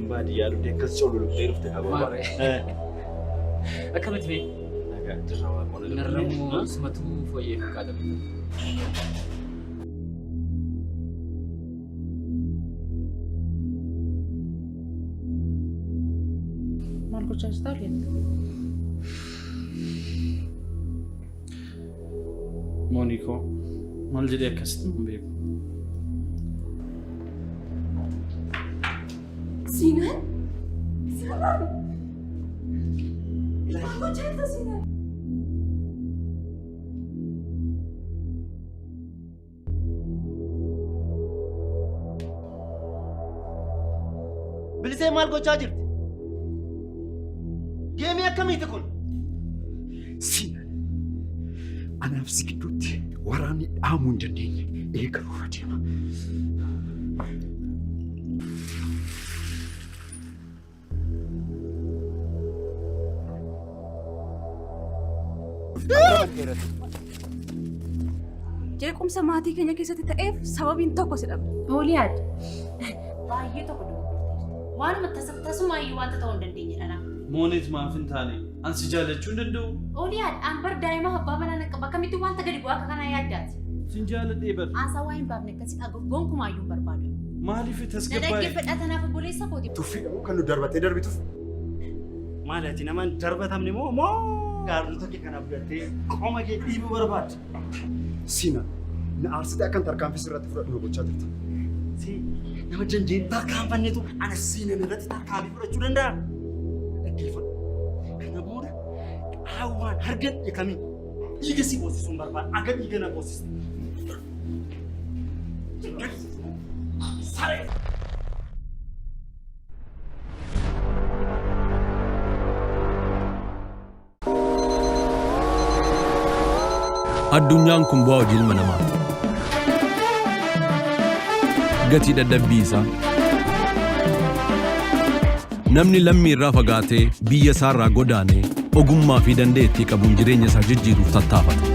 Wayiniin baadiyyaa dhuftee akkas cululuqxee dhufte hababa. Akkamitti mee? Nagaa jirra waaqoon. Narrammoo sumatu fooyyee fakkaata. Maal gochaa jirta Aliyaan? Moonikoo maal jedhee akkasitti hin beeku. Siinaan? Siinaan? Maal gochaa jirta Siinaan? Bilisee maal gochaa jirti? Geemii akkamiiti kun? Siinaan anaaf si gidduutti waraanni dhaamuu hin dandeenye eegaluuf adeema. Jeequmsa maatii keenya keessatti ta'eef sababiin tokko si dhabe. Ooliyaad baay'ee tokko dogoggorteerta. Waanuma tasa tasumaayyuu wanta ta'uu hin dandeenyedha na. Mooneet maaf hin taane? An si jaallachuu hin danda'u? Ooliyaad an bar daa'ima abbaa manaa nan qaba akkamitti wanta gadi bu'aa akka kanaa yaaddaati. Sin jaalladhee bar. Haasaa waa hin baafne akkasii dhagu gonkumaayyuu hin barbaadu. Maaliif Na tasgabbaa'e? dhaggeeffadhaa tanaaf obboleessa kooti. Tuffiidha moo kan nu darbattee darbituuf? Maali ati nama hin darbatamne moo moo gaarrota kee kana fudhattee qoma kee dhiibuu barbaadda? Siina na aarsitee akkan tarkaanfii sirratti fudhadhu na gochaa jirta. Si nama dandeen tarkaanfannetu ana siinan irratti tarkaanfii fudhachuu danda'a. Dhaggeeffadhu. Kana booda qaawwaan argadhe kamiin dhiiga si boosisuun barbaada. Akka dhiiga na boosiste. Saree! Addunyaan kun bu'aa hojii ilma namaati. Gatii dadhabbii isaa. Namni lammii irraa fagaatee biyya isaa irraa godaanee ogummaa fi dandeettii qabuun jireenya isaa jijjiiruuf tattaafata.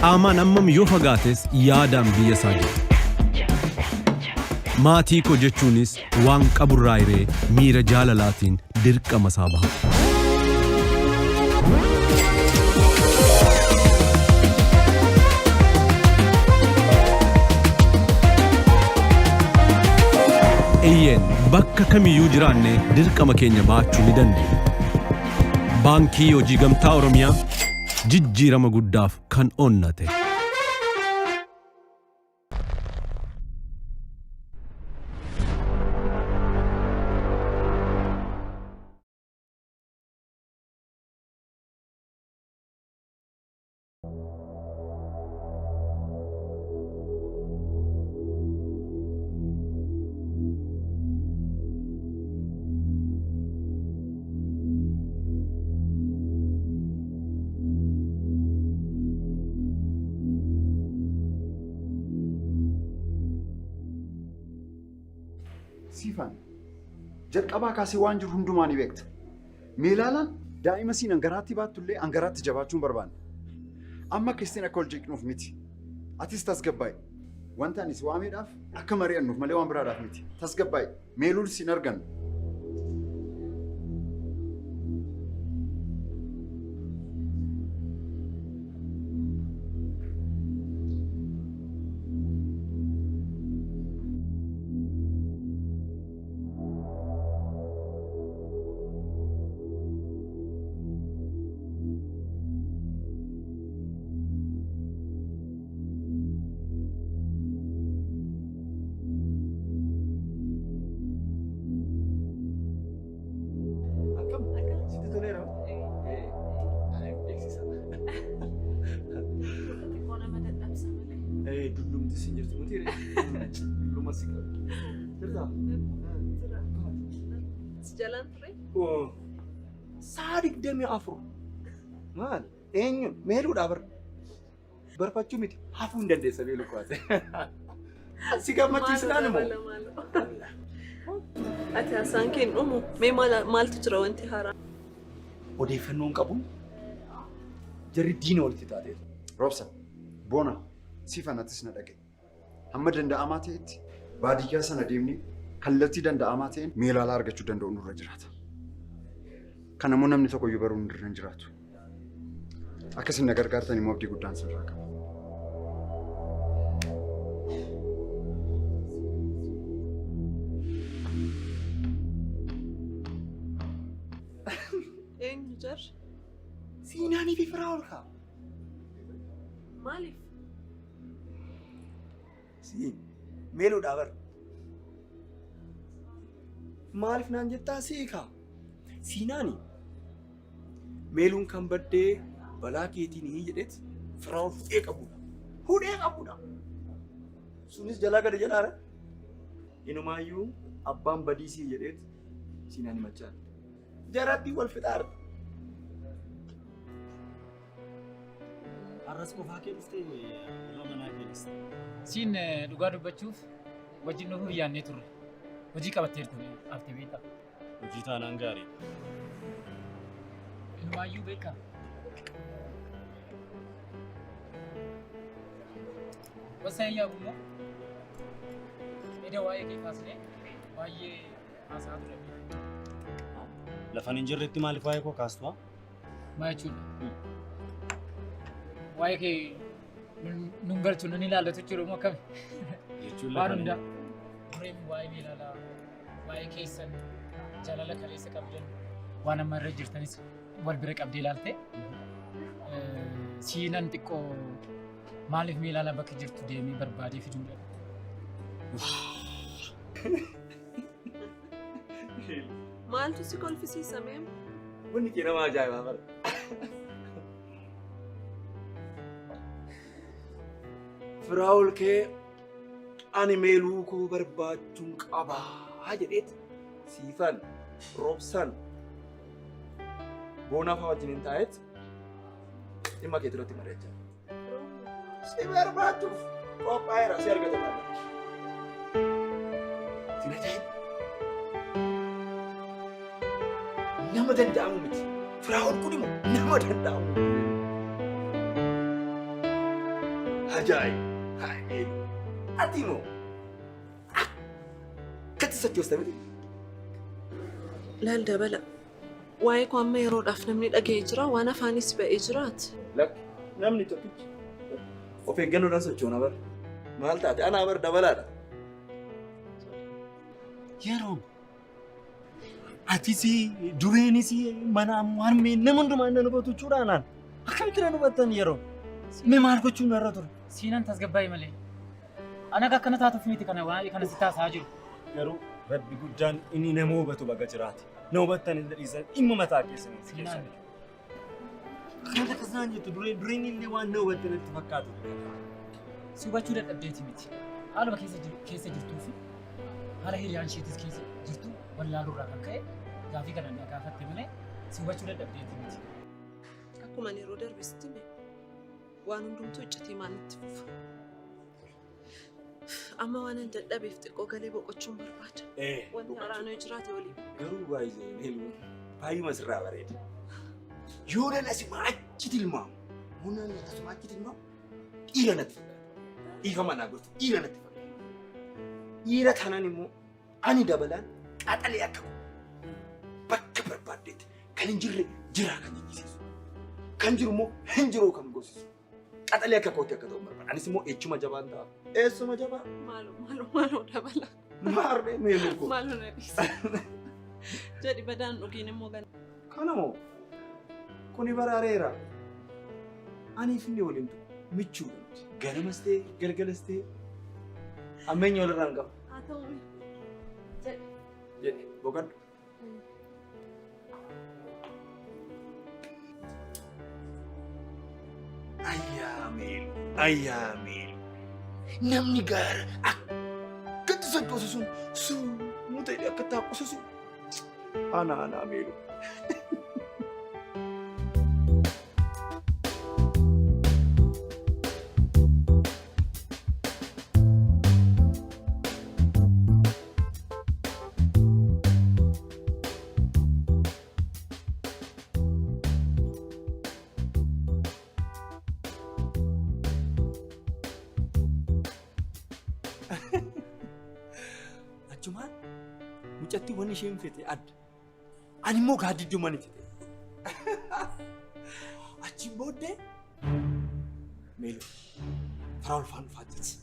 Qaamaan hammam yoo fagaates yaadaan biyya isaa jira. Maatii koo jechuunis waan qaburraa hiree miira jaalalaatiin dirqama isaa baha. Eeyyeen bakka kamiyyuu jiraanne dirqama keenya baachuu ni dandeenya. Baankii Hojii Gamtaa Oromiyaa jijjiirama guddaaf kan onnate. Siifan jalqabaa kaasee waan jiru hundumaa ni beekta. Meelaalaan daa'ima siin angaraatti baattullee angaraatti jabaachuu hin barbaanne. Amma Kiristiin akka wal jeeqnuuf miti. Atis tasgabbaa'i. Wanta ani si waameedhaaf akka mari'annuuf malee waan biraadhaaf miti. Tasgabbaa'i. Meeluul siin argannu. Akkam? Sitti toleera? Ani beeksisa. Xiqqoo nama dadhabsa malee. Dullumti sin jirtu miti ree? Dulluma si qabu. Jirtaa? Jira. Si jalaan ture? Sa'a 24. Maal? Eenyuun? Meeluudhaa bar. Barfachuu miti hafuu hin dandeessa beelu kaase. Si gammachiisnaan immoo. Ati haasaan kee hin dhumu. Mee maaltu jira wanti haaraan? Odeeffannoon qabu jarri diina walitti taateetu. Roobsa, Boona siifan atis na dhaga'i. Hamma danda'amaa ta'etti baadiyyaa sana deemnee kallattii danda'amaa ta'een Meelaalaa argachuu danda'u nurra jiraata. Kana immoo namni tokko iyyuu baruu nurra hin jiraatu. Akka isin na gargaartan immoo abdii guddaan sirraa qaba. Eenyu jarri? Siinaanii fi Firaa'ol kaa. Maaliif? Siin meeluudhaa bar. Maaliif naan jettaa sii kaa? Siinaani meeluun kan baddee balaa keetiin jedheet Firaa'ol hudhee qabudha. Hudhee qabudha. Sunis jalaa gadi jalaara. Inumaayyuu abbaan badiisii jedheet Siinaan himachaa. Jaratti wal fixaara. Har'as qofaa kee dhuftee warra manaa keenis. Siin dhugaa dubbachuuf wajjin dhufuuf yaadnee turre. Hojii qabatteertu haftee beektaa. Hojii taanaan gaariidha. Inumaayyuu beekaa. Gosa yaabu immoo eda waa'ee kee kaasnee baay'ee haasaa ture. Lafan hin jirretti maaliif waa'ee koo kaastu? Maal jechuudha? Waa'ee kee nun galchu nun ilaallatu jechuudha moo akkami? Jechuun Waan lafan hundaa dureen waa'ee Meelaalaa, waa'ee keessan jaalala kaleessa qabdan waan amma irra jirtanis wal bira qabdee ilaalte siinan xiqqoo maaliif Meelaalaa bakka jirtu deemee barbaadee fiduudha. Maaltu si kolfisiisa mee? Wanni kee nama ajaa'ibaa bara. Firaa'ol kee ani meeluu koo barbaachuun qabaa jedheet siifan roobsan boonaa fa'aa wajjin hin taa'eet dhimma kee irratti mari'achaa. Si barbaachuuf qophaa'eera si argata taana. Sin ajaa'iba. Nama danda'amu miti. Firaa'ol kun immoo nama danda'amu miti. Ajaa'iba! Haa meelu. Ati immoo akkatti sochoosta miti. Laal dabala. Waa'ee koo amma yeroodhaaf namni dhaga'ee jira waan afaanis ba'ee jiraati. Lakki namni tokkichi of eeggannoodhaan sochoona bar. Maal taate anaa bar dabalaadha. Yeroon atis dureenis mana ammoo harmeen nama hundumaa na hubatu jechuudha anaan. Akkamitti na hubattan yeroo? Mee maal gochuun narra ture? Siinan tasgabbaa'e malee. Ana akka akkana taatuuf miti kana waa'ee kana si taasaa jiru. Garuu rabbi guddaan inni nama hubatu baga jiraate. Na hubattan illee dhiisan dhimma mataa keessanii si keessa. Akkamitti akkas naan jettu dureen dureen illee waan na hubatte natti fakkaatu. Si hubachuu dadhabdeeti miti. Haaluma keessa jiru keessa jirtuu fi haala hiriyaan isheetis keessa jirtu wallaaluu irraa kan ka'e gaafii kana na gaafatte malee si hubachuu dadhabdeeti miti. Akkuma ani yeroo darbe sitti hime waan hundumtuu iccitii maalitti fufa. Amma waan an dadhabeef xiqqoo galee boqochuun barbaada. Wanti haaraan yoo jiraate waliin. Garuu baay'ee meeluu baay'uma sirraa bareeda. Yoo nan asuma achi tilmaamu, yoo nan asuma achi tilmaamu dhiira natti fakkaata. Dhiifama naa gochuu dhiira natti fakkaata. Dhiira taanaan immoo ani dabalaan qaxalee akka koo bakka barbaaddetti kan hin jirre jiraa kan jechisiisu. Kan jiru immoo hin jiru kan goosisu. Qaxalee akka kootti akka ta'u barbaada. Anis immoo echuma jabaan ta'a. Eessuma jabaa? Maaloo maaloo maaloo dabala. Maarree meeluu koo. Maaloo na dhiisa. Jedhi badaan dhugiin immoo gana. Kana moo? Kuni baraareera. Aniif inni waliin tokko michuudha nuti. Ganamas ta'e galgalas ta'e hammeenya walirraa hin qabu. Haa ta'u jedhi. Jedhi boqadhu. Ayyaa meelu, ayyaa meelu. Namni gaara akkatti sochoosu sun suuta jedhee akka taaqqusu sun ana ana meelu. Mucattii wanni isheen fete adda. Ani immoo gaaddidduu mani fete. Achiin booddee meeloo karaa ulfaan dhufaa jirti.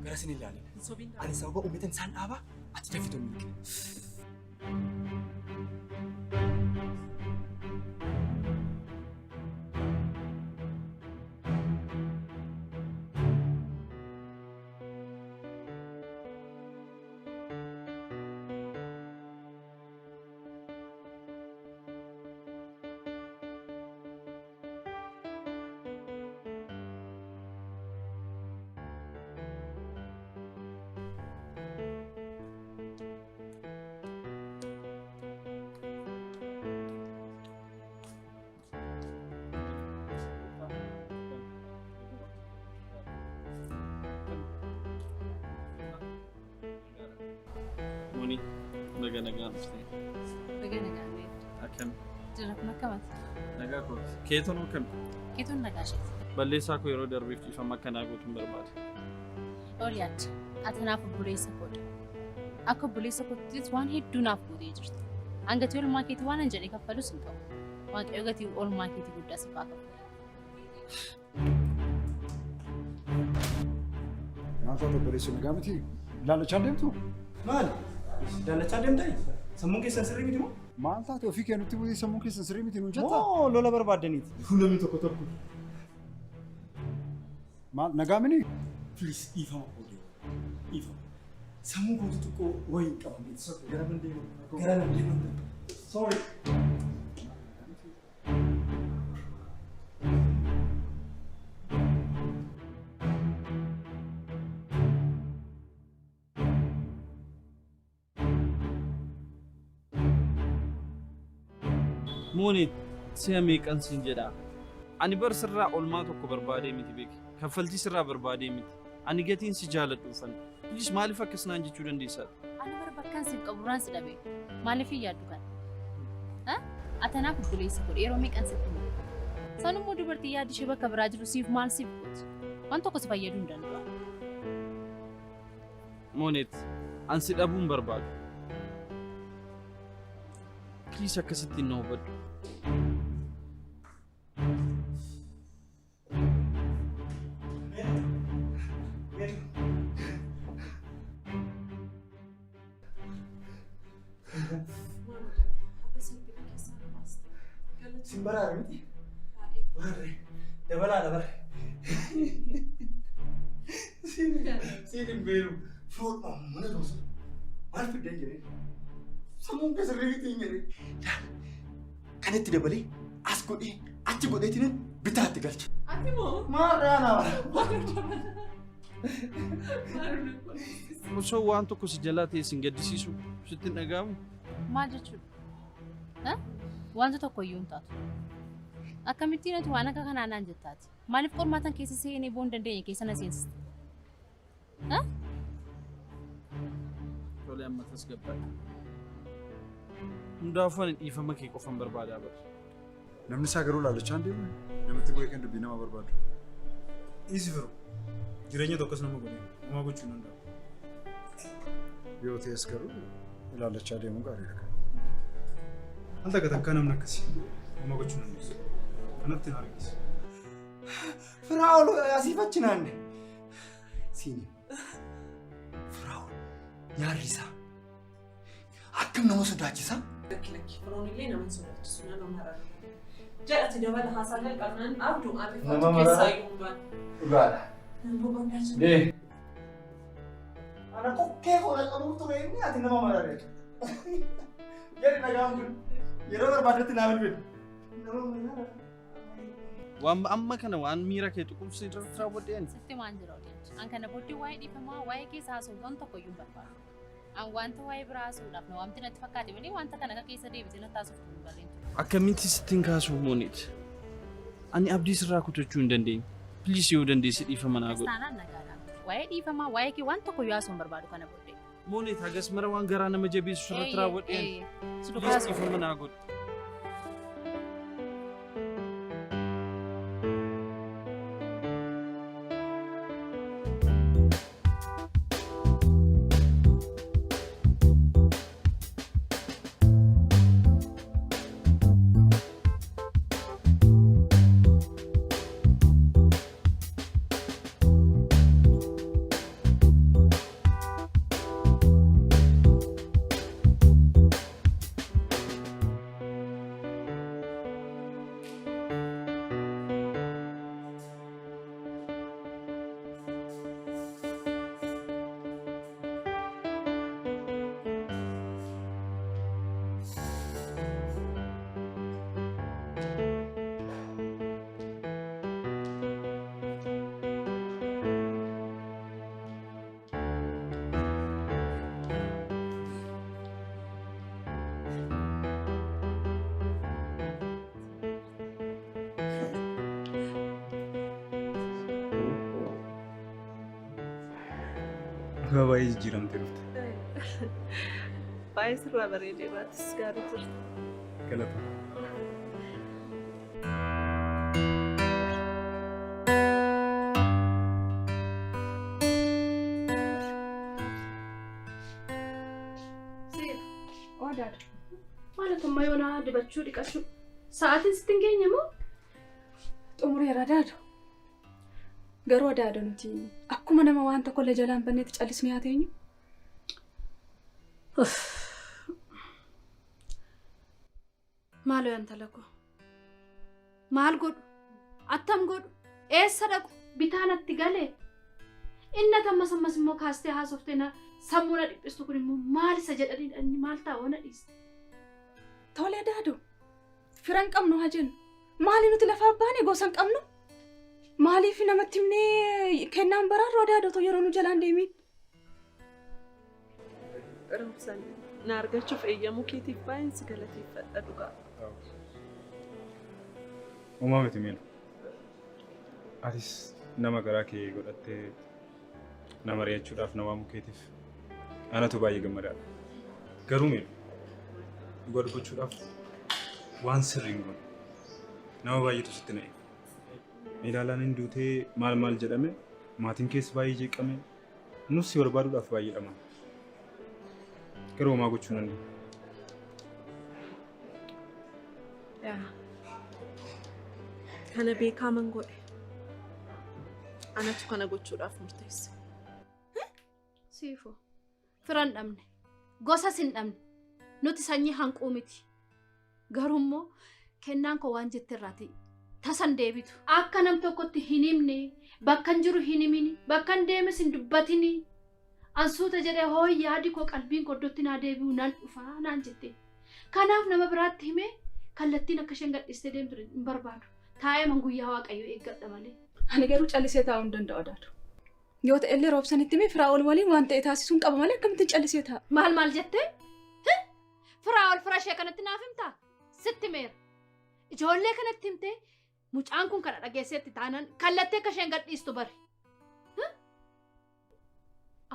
Gara sin ilaalin. Ani sababa uummatan isaan dhaabaa ati dafitu miiqe. Moni, nagaa nagaan dhuftee. Nagaa nagaan deemte. Akkam? Jira kun akkamati? Nagaa kooti. Keetoon akkam? Keetoon nagaa isheeti. Balleessaa koo yeroo darbeef dhiifama akkanaa gootuun barbaada. Oliyaad, ati naaf obboleessa koodha. Akka obboleessa kootiitis waan hedduu naaf gootee jirta. An gatii oolmaa keetii waan an jedhee kaffalus hin qabu. Waaqayyo gatii oolmaa keetii guddaa siif haa kaffalu. Maal taate obboleessa nagaa miti? Laalachaa deemtu? Maali? Laalachaa deemtaa? Sammuun keessan sirrii miti moo? Maal taate ofii kee nutti bu'ee sammuun keessan sirrii miti nuun jettaa? Moo lola barbaaddaniiti? Namni tokko tokko. Maal nagaa mini? Please dhiifama koodee. Dhiifama. Sammuu kootu xiqqoo wayii qabamee gara nan deema. Gara nan deema. Sorry. Mooni si'a meeqan siin jedha. Ani bar sirraa olmaa tokko barbaadee miti beeki. Kaffaltii sirraa barbaadee miti. Ani gatiin si jaaladhuufan. Please maaliif akkas naan jechuu dandeessaa? Ani bar bakkaan siif qaburraan si dhabe. Maaliif hin yaaddu kana? Ati anaaf obboleessa godhe yeroo meeqan sitti hima. Sanummoo dubartii yaaddi ishee bakka biraa jiru siif maal siif gooti? Waan tokko si fayyaduu hin danda'u. Moonet, an si dhabuu hin barbaadu. Please akkasitti na hubadhu. Sin baraare miti? Warre dabalaadha bare. Siin hin beeru. Foon mana toosu. Maal fiddee jedhee? Sammuun keessa riitii hin jedhee. Kanatti dabalee as godhee achi godheetiin bitaatti galche. Ati moo? Maarraa naa. Osoo waan tokko si jalaa ta'e sin gaddisiisu sitti hin dhaga'amu? Maal jechuudha? Wanta tokko iyyuu hin taatu. Akkamittiin ati waan akka kanaa naan jettaati? Maaliif qormaatan keessa seenee boo hin dandeenye keessa na seensiste? Tole amma tasgabbaa'e. Hundaafuu ani dhiifama kee qofan barbaadaa bara. Namni isaa garuu laalachaa hin deemne. Namatti bu'ee kan dubbii nama barbaadu. Dhiisi firoo. Jireenya tokkos nama godhee homaa gochuu hin danda'u. Yoo ta'es garuu ilaallachaa deemuun gaariidha. Al takka takkaa namni akkasii homaa gochuu hin dandeessu. Kanatti hin argisiisu. Firaa'ol asiif achi naanne. Siini. Firaa'ol nyaarri isaa akkam nama sodaachisa? Lakki lakki firoon illee nama hin sodaachisu nama marara. Jedhati dabala haasaa jalqabnaan abduu Nama arrifatu marara. keessaa iyyuu hin baane. Dhugaadha. Boqonnaa jira. Dee. Ana kokkee koo qabuuf ture inni ati nama marare. Jedhi nagaan kun yeroo barbaadetti naa bilbili. Nama marara. Waan amma kana waan miira kee tuqumsi irratti raawwadhe ani. Sitti waan jira Oliyaad. An kana booddee waa'ee dhiifamaa waa'ee keessa haasa'u waan tokko iyyuu hin barbaadu. An wanta waa'ee biraa haasa'uudhaaf na waamti natti fakkaate malee wanta kana akka keessa deebitee natti haasoftu hin barreen ture. Akkamitti sittiin kaasuu Mooniit? Ani abdii sirraa kutachuu hin dandeenye. Please yoo dandeesse dhiifama naa godhi. Taanaan nagaadha. Waa'ee dhiifamaa waa'ee kee waan tokko iyyuu haasa'uu hin barbaadu kana booddee. Mooniit hagas mara waan garaa nama jabeessu sirratti raawwadhe ani. Eeyyee. Si Please duukaa haasa'u. dhiifama naa godhi. Dhugaa baay'ee jijjiiramtee dhufte. Baay'ee sirraa bareedee baatis gaarii jirta. Galata. Odaadha. Maal ammaa yoonaa dibachuu dhiqachuu sa'aatiin sitti hin geenye moo? Xumureera daadu. Garuu adaadha nuti akkuma nama waan tokko illee jalaan banneetti callisnee haa teenyu. Maaloo yaa intala koo? Maal godhu? Attam godhu? Eessa dhaqu? Bitaa natti galee? Inni ati ammas ammas immoo kaastee haasoftee na sammuu na dhiphistu kun immoo maal isa jedhanii inni maal ta'a na dhiiste? Tole daadu. Fira hin qabnu haa jennu. Maali nuti lafaa baane gosa hin qabnu? Maaliif namatti himnee kennaan baraarru adaadha otoo yeroo nu jalaan deemiin? Roobsan na argachuuf eeyyamuu keetiif baay'een si galateeffadha dhugaa. Homaa miti miila. Atis nama garaa kee godhattee na mari'achuudhaaf na waamuu keetiif anatu baay'ee gammadaadha. Garuu miila dhugaa dubbachuudhaaf waan sirrii hin goone. Nama baay'eetu sitti na'e. Ilaalaan hin duutee maal maal jedhame maatiin keessa baay'ee jeeqame nus si barbaaduudhaaf baay'ee dhaman. Garuu homaa gochuu nan danda'u. Kana beekaa man godhe. Anatu kana gochuudhaaf murteesse. Siifoo fira hin dhabne gosas hin dhabne nuti sanyii hanquu miti. Garuu immoo kennaan koo waan jette irraati tasan deebitu. Akka nam tokkotti hin himne bakkan jiru hin himini bakkan deemes hin dubbatini. Ansuuta jedhee hoo yaadi koo qalbiin koo iddootti naa deebi'u nan dhufaa naan jette. Kanaaf nama biraatti himee kallattiin akka isheen gadhiistee deemtu hin barbaadu. Taa'ee man guyyaa Waaqayyoo eeggadha malee. Ani garuu callisee taa'uu hin danda'u adaadu. Yoo ta'e illee roobsanitti himee Firaa'ol waliin waan ta'e taasisuun qaba malee akkamittiin callisee taa'a? Maal maal jettee? Firaa'ol fira ishee kanatti naaf himtaa? Sitti meera. Ijoollee kanatti himtee mucaan kun kana dhageesseetti taanaan kallattii akka isheen gadhiistu bari.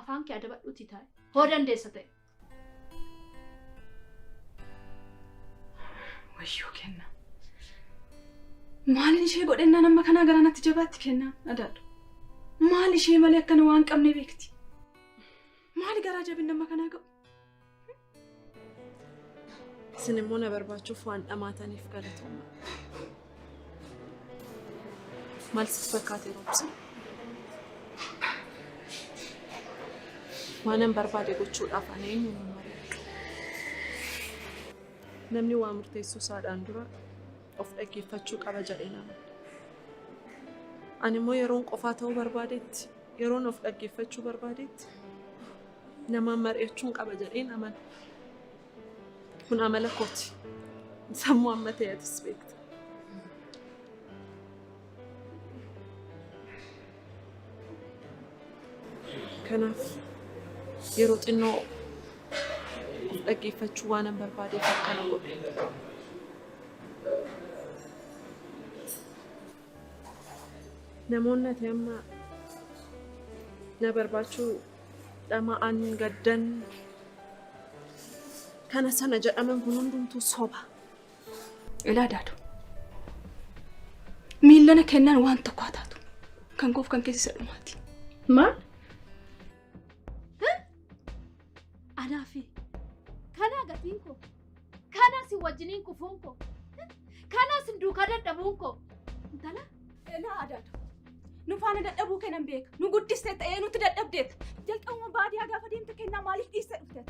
Afaan kee adabadhuutii taa'e. Hoo dandeessa ta'e. Wayyoo kenna. Maalin ishee godhennaan amma kanaa gara natti jabaatti kennaan adaadhu. Maal ishee malee akkana waan qabne beekti. Maali garaa jabinni amma kanaa ga'u? Isin immoo na barbaachuuf waan dhamaataniif galatooma. Maal sitti fakkaate Roobsan? Waanan barbaade gochuudhaaf ani eenyuun hin mari'adhu. Namni waa murteessuu isaadhaan dura of dhaggeeffachuu qaba jedheen amana. Ani immoo yeroon qofaa ta'uu barbaadetti, yeroon of dhaggeeffachuu barbaadetti namaan mari'achuun qaba jedheen amana. Kun amala kooti. Sammuu amma ta'e atis beekta. Kanaaf yeroo xinnoo of dhaggeeffachuu waanan barbaadeef akkana godhe. Namoonni ati amma na barbaachuu dhama'an gaddan kana sana jedhaman kun hundumtuu soba. Ilaa daadu. Miillana kennaan waan tokko haa taatu. Kan koof kan keessa isa dhumaati. Maal? Anaafi kanaa gatiin koo kanaa si wajjiniin kufuun koo kanaa sin duukaa dadhabuun koo intala. Elaa adaadu. Nu faana dadhabuu kee nan beeka. Nu guddistee ta'ee nutti dadhabdeetta. Jalqabuma baadiyaa gaafa deemte kennaa maaliif dhiistee dhufte?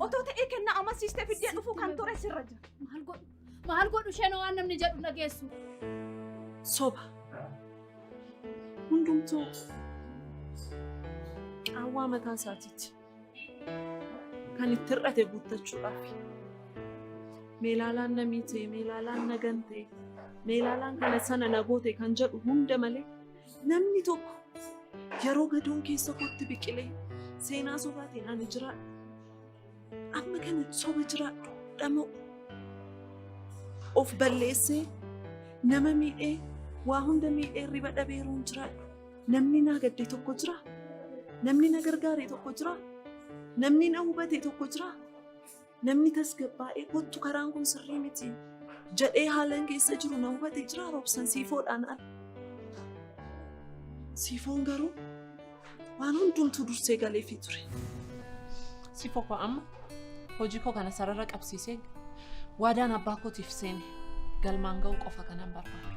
Otoo ta'ee kennaa amansiistee fiddee dhufuu kan ture sirra jira. Maal godhu? Maal godhu isheen waan namni jedhu dhageessu. Soba. Hundumtuu qaawwaa mataa isaatiiti. Kan itti hir'ate guuttachuudhaaf. Meelaalaan na miite, meelaalaan na gante, meelaalaan kana sana na goote kan jedhu hunda malee namni tokko yeroo gadoon keessa kootti biqilee seenaa sobaatiin ani jiraadhu. Amma kana soba jiraadhu dhama'u. Of balleessee nama miidhee waa hunda miidhee riba dhabee yeroon jiraadhu. Namni naa gadde tokko jira. Namni na gargaare tokko jira? Namni na hubate tokko jira? Namni tasgabbaa'ee kottu karaan kun sirrii miti jedhee haalan keessa jiru na hubate jira Roobsan siifoodhaan ala. Siifoon garuu waan hundumtuu dursee galeefii ture. Siifoo koo amma hojii koo kana sarara qabsiisee waadaan abbaa kootiif seene galmaan ga'uu qofa kanan barbaadu.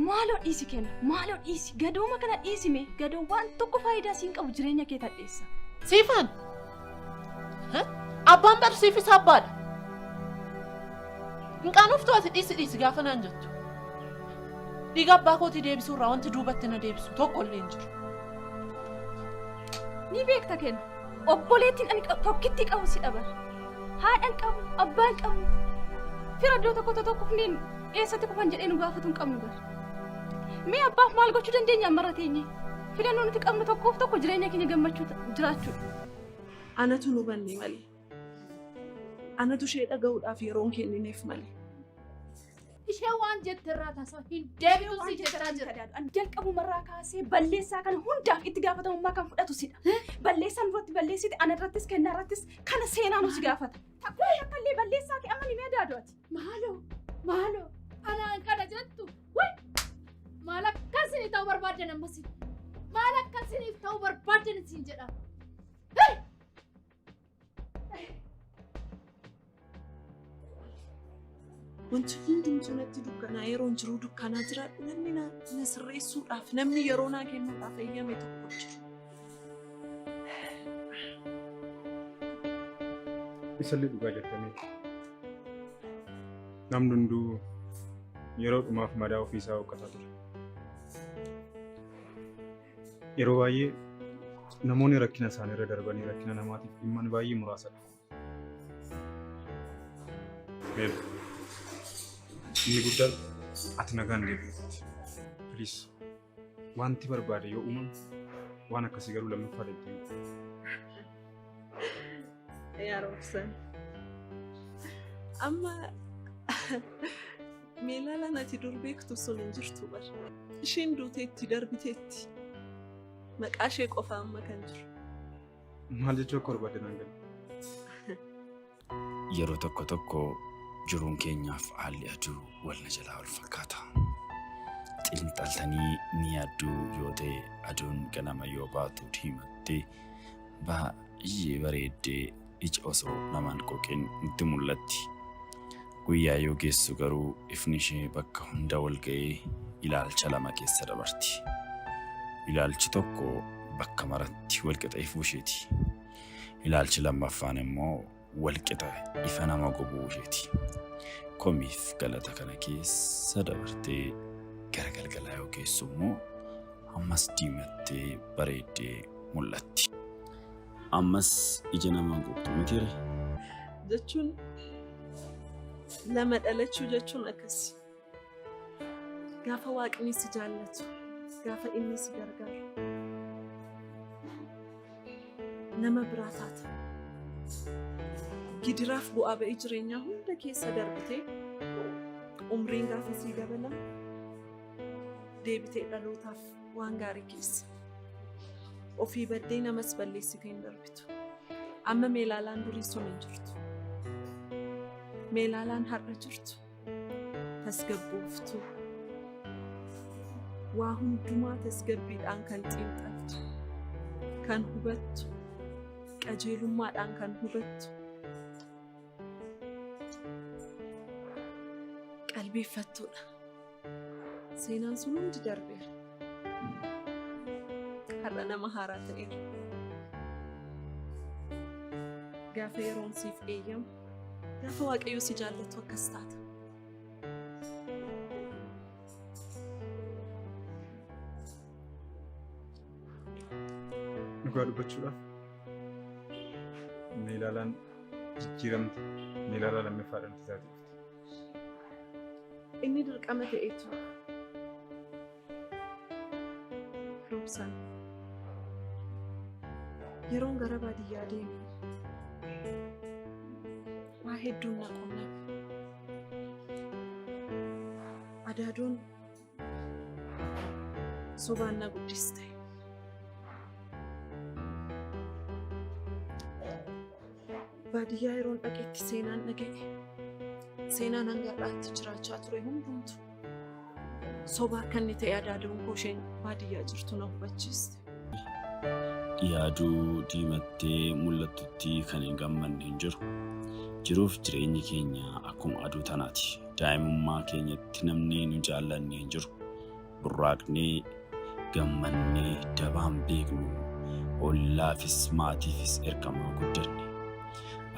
Maaloo dhiisi kenna, maaloo dhiisi, gadooma kana dhiisime, gadoo waan tokko faayidaa siin qabu jireenya kee tadheessa. Siifan! Abbaan bar siifis abbaadha. Hin qaanoftu ati dhiisi dhiisi gaafa naan jettu. Dhiiga abbaa kootii deebisuu irraa wanti duubatti na deebisu tokko illee hin jiru. Ni beekta kenna, obboleettiin ani tokkitti qabu si dhaban. Haadhan qabu, abbaan qabu. Fira iddoo tokko tokko kufneen eessatti kufan jedhee nu gaafatu hin qabnu bara. Mee abbaaf maal gochuu dandeenya ammarra teenye? Filannoo nuti qabnu tokkoof tokko jireenya keenya gammachuu jiraachuudha. Anatu nu banne malee. Anatu ishee dhaga'uudhaaf yeroon kennineef malee. Ishee waan jette irraa tasa hin deebi'u si jechaa jira. Ani jalqabumarraa kaasee balleessaa kana hundaaf itti gaafatamummaa kan fudhatu sidha. Balleessaan duratti balleessite ana irrattis kennaa irrattis kana seenaa nu si gaafata. Takkuma takka illee balleessaa kee amma ni mee adaadu ati. Maaloo maaloo anaan kana jettu maal akkasii ta'uu barbaaddan ammas maal akkasii ta'uu barbaaddan siin jedha. Wanti hundumtuu natti dukkanaa yeroon jiru dukkanaa jiraadhu namni na sirreessuudhaaf namni yeroo naa kennuudhaaf eeyyame tokko jiru. Isallee dhugaa jettamee namni hunduu yeroo dhumaaf madaa ofiisaa hooqqataa ture. Yeroo baay'ee namoonni rakkina isaanii irra darbanii rakkina namaatiif dhimman baay'ee muraasadha. Meelu, inni guddaan ati nagaan deebi'uuti. Please, wanti barbaade yoo uumame waan akkasii garuu lammaffaa deddeebi'u. Yaa Roobsan, amma meelaalaan ati dur beektu sun hin jirtu bar. Isheen duuteetti darbiteetti. Maqaa ishee qofa amma kan jiru. Maal jechuu akka barbaadde naan galu. Yeroo tokko tokko jiruun keenyaaf haalli aduu wal na jalaa wal fakkaata. Xiinxaltanii ni yaadduu yoo ta'e aduun ganama yoo baatu diimattee baay'ee bareeddee ija osoo namaan qoqin nutti mul'atti. Guyyaa yoo geessu garuu ifni ishee bakka hunda wal ga'ee ilaalcha lama keessa dabarti. Ilaalchi tokko bakka maratti walqixa ifuu isheeti. Ilaalchi lammaffaan immoo walqixa ifa nama gubuu isheeti. Komiif galata kana keessa dabartee gara galgalaa yoo geessu immoo ammas diimattee bareeddee mul'atti. Ammas ija namaan quuqxu mitiire? Jechuun lama dhalachuu jechuun akkasi. Gaafa waaqni si jaallatu, gaafa inni si gargaaru, nama biraa taata. Gidiraaf bu'aa ba'ii jireenyaa hunda keessa darbitee umriin gaafa sii dabalamu deebitee dhalootaaf waan gaarii keessa. Ofii baddee namas balleessitee hin darbitu. Amma meelaalaan durii sun hin jirtu. Meelaalaan har'a jirtu. Tasgabbooftuu. Waa hundumaa tasgabbiidhaan kan xiinxaltu, kan hubattu, qajeelummaadhaan kan hubattu. Qalbeeffattuudha. Seenaan sun hundi darbeera. Har'a nama haaraa ta'eera. Gaafa yeroon siif eeyyamu, gaafa Waaqayyo si jaallatu akkas taata. Dhugaa dubbachuudhaaf meelaalaan jijjiiramte meelaalaa lammaffaadhaan itti taatee dhufte. Inni dirqama ta'eetu. Roobsaan. Yeroon gara baadiyyaa deeme waa hedduun na qunname. Adaadoon sobaan na guddiste. Baadiyyaa yeroon dhaqetti seenaan dhaga'e. Seenaan hanga har'aatti jiraachaa ture hundumtu. Soba akka inni ta'e adaadoon koo isheen baadiyyaa jirtu na hubachiiste. Yaaduu diimattee mul'attutti kan hin gammanne hin jiru. Jiruuf jireenyi keenya akkuma aduu tanaati. Daa'imummaa keenyatti namni nu jaallanne hin jiru. Burraaqnee gammannee dabaan beeknu ollaafis maatiifis ergamaa guddanne.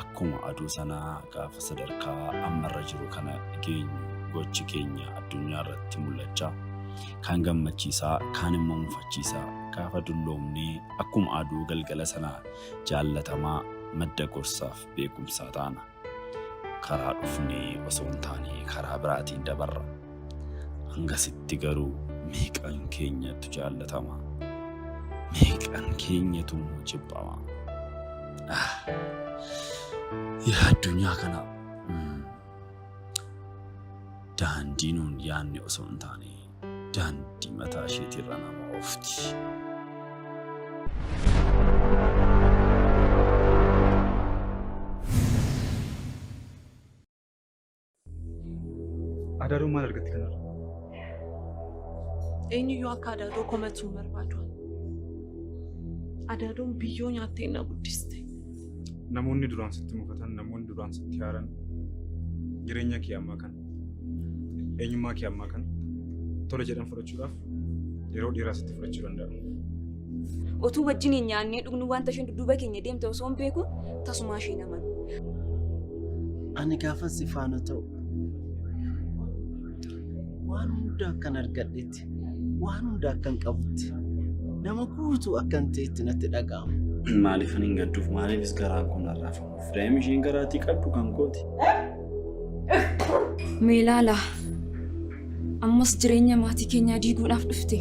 Akkuma aduu sanaa gaafa sadarkaa ammarra jiru kana geenyu gochi keenya addunyaa irratti mul'achaa kaan gammachiisaa kaan immoo mufachiisaa gaafa dulloomnee akkuma aduu galgala sanaa jaallatamaa madda gorsaaf beekumsaa taana. Karaa dhufnee osoo hin taane karaa biraatiin dabarra. Hangasitti garuu meeqan keenyatu jaallatama? Meeqan keenyatu immoo jibbama? Ah, yaa addunyaa kana daandii nuun yaadne osoo hin taane daandii mataa isheetirra nama oofti. Adaadoon maal argatti kanarra? Eenyuyyuu akka adaadoo komatu hin barbaadu. Adaadoon biyyoo nyaattee na guddiste. Namoonni duraan sitti mufatan, namoonni duraan sitti haaran jireenya kee ammaa kana, eenyummaa kee ammaa kana tole jedhan fudhachuudhaaf yeroo dheeraa sitti fudhachuu danda'a. Otuu wajjiniin nyaannee dhugnu wanta isheen dudduuba keenya deemte osoo hin beeku tasumaa isheen amanu. Ani gaafan si faana ta'u waan hunda akkan argadhetti, waan hunda akkan qabutti, nama guutuu akkan ta'etti natti dhaga'ama. Maaliifan hin gadduuf? Maaliifis garaan koo nan raafamuuf? Daa'imni isheen garaatii qabdu kan kooti. Mee ilaala. Ammas jireenya maatii keenyaa diiguudhaaf dhufte.